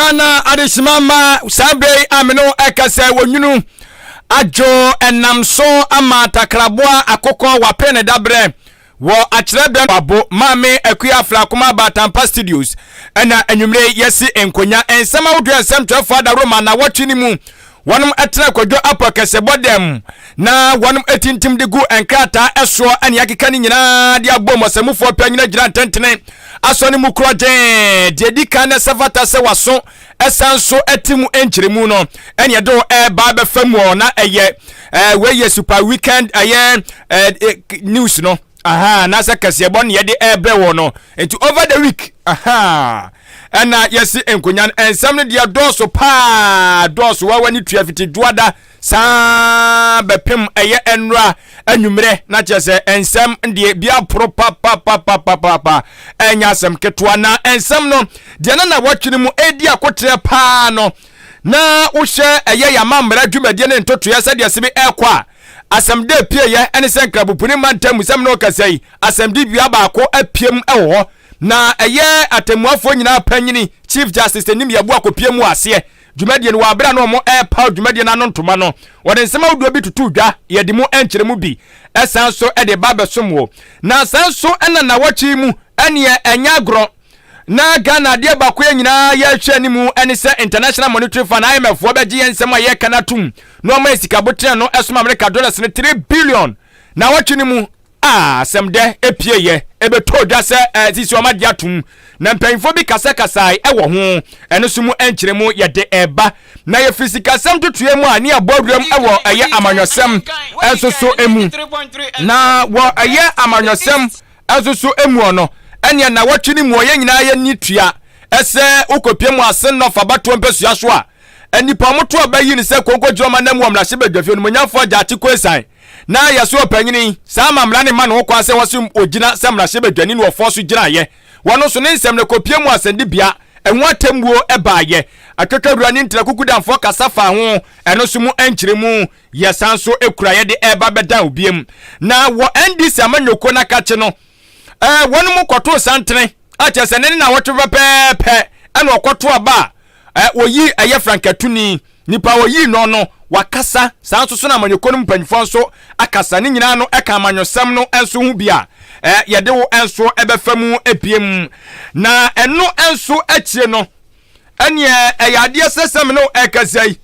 Ghana adehyema ma saa berɛ yi a me ne wo ɛkasa wɔnwunu adwo ɛnam so ama takraboa akokɔ wape ne daberɛ wɔ akyerɛbɛn wabo Maame Akua Afrakoma Batampa Studios ɛna anwummere yɛsi nkonya nsɛm ahodoɔ nsɛm twerɛfoɔ adaworoma na wɔtwe ne mu wɔnom ɛtena kwadwo apɔ kɛsɛbɔ dɛm na wɔnom ɛtintim de gu nkrataa ɛsoɔ ɛne akeka ne nyinaa de abɔ mu ɔsɛmufoɔ pɛ nyina gyina ntɛntene asɔ ne mu korɔgyee deɛ di kan na ɛsɛ fata sɛ waso ɛsan so ɛte mu nkyerɛmu no ɛne ɛde wo ɛba bɛfa mu ɔ na ɛyɛ ɛɛ wei yɛ super weekend ɛyɛ ɛɛ news no aha na sɛ kɛseɛbɔ ne yɛde ɛɛbrɛ wɔ no nti over the week aha ɛna yɛsi nkonya no nsɛm no deɛ dɔɔso paa dɔɔso wawa ne tua fiti dwoada saa bɛpem ɛyɛ ɛnora anwummerɛ na kyerɛ sɛ nsɛm deɛ bi aporo papapapapapa ɛnyɛ asɛm ketewa na nsɛm no deɛ na na wɔtwe no mu ɛdi akotrɛ paa no na wohyɛ ɛyɛ yɛama mmara dwumadie ne ntotoeɛ sɛdeɛ se bi ɛrekɔ a asɛm de pieɛ ɛne sɛ nkrabopuni mantam mu sɛm na ɔkasa yi asɛmdibea baako apiem ɛwɔ hɔ na ɛyɛ atemmuafoɔ nyinaa panyini Chief Justice anim yɛbo akɔpie mu aseɛ dwumadie no wɔ abere a na wɔn ɛrepaw dwumadie no ano ntoma no wɔde nsɛm ahodoɔ bi tutu dwa yɛde mu nkyerɛ mu bi ɛsan so ɛde ba abɛsom wɔ na san so ɛna nawɔtwe mu ɛneɛ ɛnyɛ agorɔ na Ghana adeɛ baako yɛ nyinaa yɛrehwɛ anim ɛne sɛ International Monetary Fund IMF foɔ bɛgye yɛn nsɛm a yɛreka no atom na wɔma yɛ sika botere no ɛsom America dollars no 3 billion na wɔtwe no mu a asɛm dɛ epie yɛ ɛbɛtɔ dwa sɛ sisi wɔn agye atom na mpanyinfoɔ bi kasakasae ɛwɔ ho ɛno so mu nkyerɛ mu yɛde ɛba na yɛfiri sikasɛm tutuo mu a ne abɔ awuram ɛwɔ ɛyɛ amanyɔsɛm ɛnso so emu na wɔ ɛyɛ amanyɔsɛm ɛnso so emu no ɛneɛ na wɔtwe ne mu ɔyɛ nyinaa yɛ ni tua ɛsɛ wokɔpie mu ase nnɔfa batoɔ mpɛsua so a nipa ɔmo to ɔbɛyi ne sɛ konko gyina ɔma nam wɔ mmarahyɛ badwafie no monyamfoɔ Gyakye Quayson na yɛso ɔpanyini saa ma mmara ne ma ne ho kwan sɛ wɔso ogyina sɛ mmarahyɛ badwani ne wɔfoɔ so gyinaeɛ wɔno nso ne nsɛm no kɔpie mu asɛndibea ɛho atemmuo ɛbaayɛ atwatwa wura ne ntena kukudamfoɔ kasa fa ho ɛno nso mu nkyerɛ mu yɛsan so ekura yɛde ɛba bɛdan obiem na wɔ NDC amanyɔkuo n'akakye no wɔn mu kɔtoo santene akyɛ sɛ ne ne na wɔtwe pɛpɛɛpɛ ɛna ɔkɔto aba a wɔyi ɛyɛ frankatuni nipa wɔyi no no wakasa saa nso so na amanyɔkuo no mpanyinfoɔ nso akasa ne nyinaa no ɛka amanyɔsɛm no nso ho bi a yɛde wo nso ɛbɛfa mu ebiem na ɛno nso akyire no ɛneɛ ɛyɛ adeɛ sɛsɛm no ɛkasa yi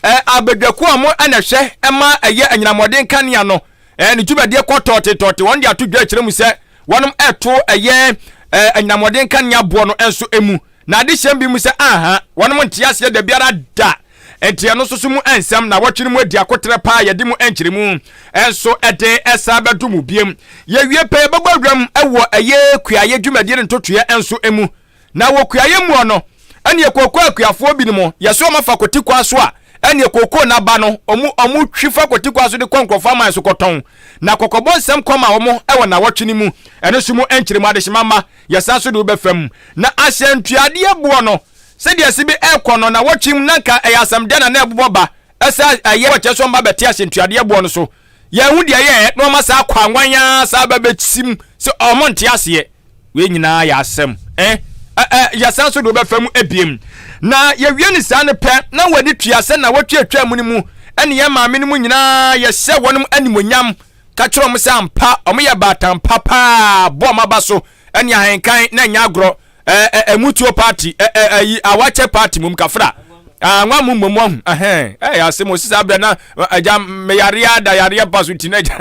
abadwakuo a mo ɛna hwɛ ɛma ɛyɛ anyinamɔden kanea no ne dwumadie kɔ tɔɔte tɔɔte wɔn de ato dwa akyerɛ mu sɛ wɔnom ɛto ɛyɛ anyinamɔden kanea boɔ no nso emu na ade hyɛm bi mu sɛ aha wɔnom nte aseɛ da biara da nti ɛno nso so mu nsɛm na wɔtwe no mu adi akotrɛ paa yɛde mu nkyerɛ mu ɛnso ɛde ɛsa bɛdo mu biem yɛwie pɛ yɛbɛbɔ awuram ɛwɔ ɛyɛ kuayɛ dwumadie ne ntotoeɛ nso mu na wɔ kuayɛ mu no ɛne kooko akuafoɔ bi no mu yɛsɛ ɔma fa kɔti kwa so a ɛne kooko n'aba no ɔmo twi fa kɔti kwa so de kɔ nkurɔfoɔ aman so kɔtɔn na kɔkɔbɔ nsɛm kɔma ɔmo ɛwɔ nawɔtwe no mu ɛno nso mu nkyerɛ mu adehyema ma yɛsan so de wobɛfam na ahyɛntuadeɛ boɔ no sɛdeɛ si bi ɛkɔ no na wɔtwe mu nanka ɛyɛ asɛm dɛ na na ɛbobɔ ba ɛsɛ ɛyɛ wɔkyɛ so ɔmba bɛte ahyɛntuadeɛ boɔ no so yɛn ho deɛ yɛ na ɔma saa kɔ anwan saa bɛbɛsim sɛ ɔmo nte aseɛ wei nyinaa yɛ asɛm ɛ yɛsan so de wobɛfa mu ebiem na yɛwie ne saa no pɛ na wɔde tua sɛ na wɔtwe atwa mu no mu ɛne yɛn maame no mu nyinaa yɛhyɛ wɔnom animonyam ka kyerɛ ɔmo sɛ ampa ɔmo yɛ baatan paa bɔ ɔmo aba so ɛne ahenkan na ɛnyɛ agorɔ ɛ ɛmutuo party ɛ ɛ ɛyi awakyɛ party mum kafra anwa mu mmom ahu ɛhɛn ɛyɛ asɛm osisi abirɛ na ɛgya mmeyareɛ ada yareɛ ba so ti na gya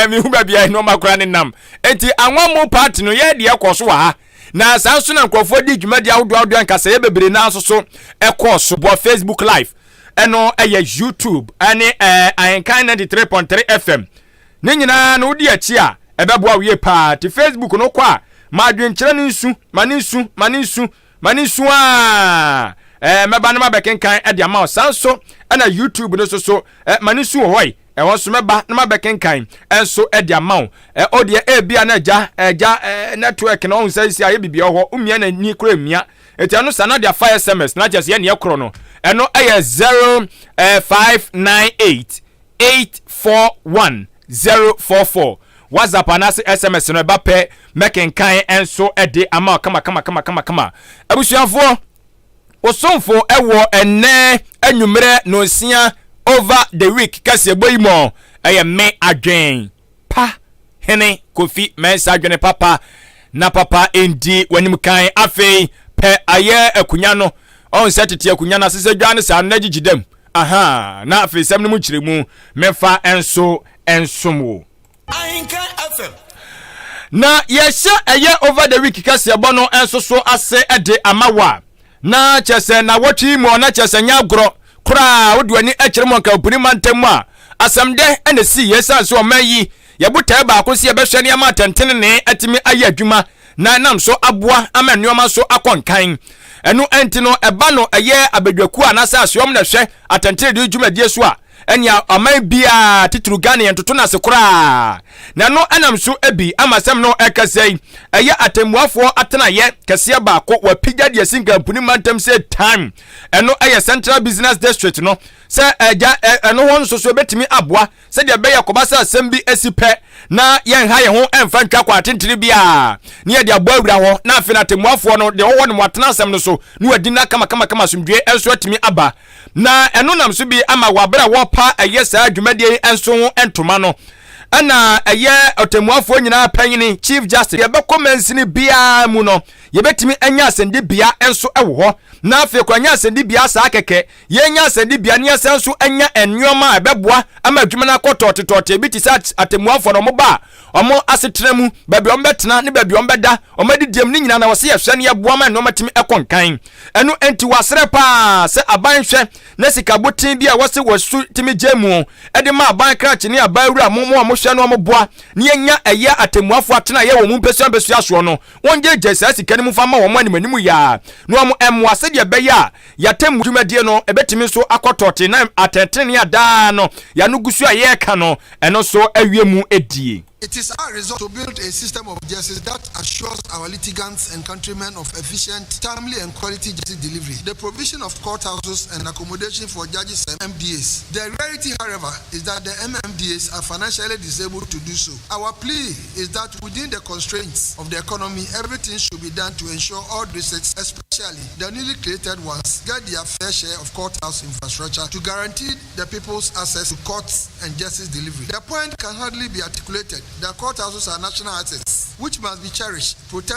mehu baabi a nneɛma koraa ne nam eti anwa mu party no yɛ deɛ kɔ so wɔ ha na saa nso na nkurɔfoɔ di dwumadi ahodoɔ ahodoɔ nkasɛeɛ bebree naa nso so ɛkɔɔ so bɔ Facebook live ɛno ɛyɛ YouTube ɛne Ahenkan 93.3 FM ne nyinaa no wodi akyi a ɛbɛboa wo yie paa te Facebook no kɔ a ma adwenkyerɛ no nsu ma ne nsu ma ne nsu ma ne nsu a mɛba no ma bɛkenkan ɛde ama wo saa nso ɛna YouTube no so ma ne nsu wɔ hɔ yi ɛwɔ nso mɛba na ma bɛkenkan ɛnso ɛde ama wo ɔ deɛ ebia na agya ɛgya network na ɔhun sɛ si ayɛ bibi wɔ hɔ umia na ni kura mia eti ɛno sa na de afa SMS na kyerɛ sɛ yɛ neɛ korɔ no ɛno ɛyɛ 0598841044 WhatsApp anaasɛ SMS no ɛba pɛ mɛkenkan ɛnso ɛde ama wo kama kama kama kama kama. Abusuafoɔ Osomfo ɛwɔ ɛnɛ anwummerɛ nonsia over the week kaseɛbɔ yi mu. Ɛyɛ me Adwen Pa Hene Kofi Mɛnsa. Adwene papa na papa ndi w'anim kan. Afei pɛ ayɛ akonnwa no ɔn sɛ tete akonnwa no asesɛ dwa no saa no na gyigyi dam aha, na afei sɛm no mu kyerɛ mu mɛfa nso nsom wo. Ahenka FM. Na yɛhyɛ ɛyɛ over the week kaseɛbɔ no nso so ase de ama wo a, na kyerɛ sɛ na wɔtwe mu na kyerɛ sɛ nyɛ agorɔ koraa. Wode w'ani akyerɛ mu anka opuni mantam mu a, asɛm dɛ ɛna si yɛ san so. Ɔman yi yɛbotae baako sɛ yɛbɛhwɛ nneɛma atɛntenene atumi ayɛ adwuma na nam so aboa ama nneɛma so akɔ nkan. Ɛno ɛnti no, ɛba no ɛyɛ abadwakuo anaasɛ asoɔm na ɛhwɛ atɛntenene dwumadie so a, ɛnea ɔman biara titiri Ghana yɛn toto n'ase koraa. Na ɛno ɛnam so bi ama asɛm no ɛkasa yi, ɛyɛ atɛmmuafoɔ atenayɛ kɛseɛ baako wapigya deɛ si nkampuni mantam sɛ time ɛno ɛyɛ Central Business District no sɛ ɛgya ɛno hɔ nso so ɛbɛtumi aboa sɛdeɛ ɛbɛyɛ kɔba sɛ asɛm bi asi pɛ na yɛnha yɛn ho ɛmfa ntwa kɔ atentene biara ne yɛde abɔ awura hɔ, na afei no atemmuafoɔ no deɛ wɔwɔ no wɔatena asɛm no so na wɔadi na kamakamakama, asomdwoe nso atumi aba. Na ɛno nam so bi ama wɔ abere a wɔpa ɛyɛ saa dwumadie yi nso ho ntoma no, ɛna ɛyɛ ɔtɛmmuafoɔ nyinaa panyini, Chief Justice, yɛbɛkɔ mansini biara mu no, yɛbɛtumi anya asɛndibea nso wɔ hɔ. Na afei kɔ anya asɛndibea saa kɛkɛ, yɛnya asɛndibea ne yɛsɛn nso anya nneɛma a ɛbɛboa ama adwuma no akɔ tɔɔtetɔɔte bi te sɛ atɛmmuafoɔ no ɔmo ba a, ɔmo asetena mu, baabi a ɔmo bɛtena ne baabi a ɔmo bɛda, ɔmo adidiem ne nyinaa, na wɔsɛ yɛhwɛ ne yɛboa ma nneɛma tumi ɛkɔ nkan. Ɛno nti wɔasrɛ paa sɛ aban hwɛ na sika boten bi a wɔse wɔsu tumi gye mu ɛde ma aban krakye ne aban wura mo a mohwɛ no, ɔmo boa ne yɛnya ɛyɛ atɛmmuafoɔ atena yɛ wɔn mu mpɛsua mpɛsua soɔ no, wɔn gyegye saa sika no mu fa ma wɔn anim anim yaa na wɔn mmoa sɛdeɛ ɛbɛyɛ a yɛatɛmmu dwumadie no ɛbɛtumi nso akɔ tɔɔte na atɛntene adaa no yɛano gu so a yɛreka no ɛno nso awie mu edie. It is our resolve to build a system of justice that assures our litigants and countrymen of efficient, timely, and quality justice delivery. The provision of courthouses and accommodation for judges and MMDAs. The reality, however, is that the MMDAs are financially disabled to do so. Our plea is that within the constraints of the economy, everything should be done to ensure all districts, especially the newly created ones, get their fair share of courthouse infrastructure to guarantee the people's access to courts and justice delivery. The point can hardly be articulated that courthouses are national assets which must be cherished, protected,